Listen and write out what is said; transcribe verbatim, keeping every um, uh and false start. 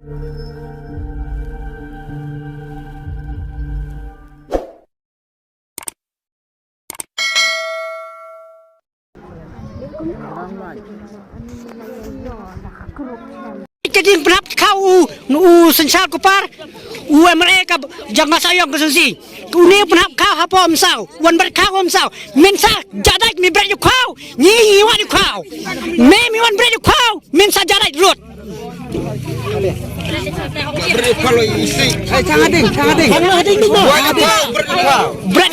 Ka ding pynhap khaw u, u Synshar Kupar, u M L A ka jong Nongshah Ïong ka Sumsui. Une u pynhap khaw hapoh Umsaw, wan bret khaw Umsaw. Mynta sa jadait mi bret ïa u khaw, ngi ngi wan ïa u khaw. Me mi wan bret ïa u khaw, mynta sa jadait lut. Bret ïa u khaw isi. Hai, chang ading, chang ading. Bret ïa u khaw, bret ïa u khaw. Bret.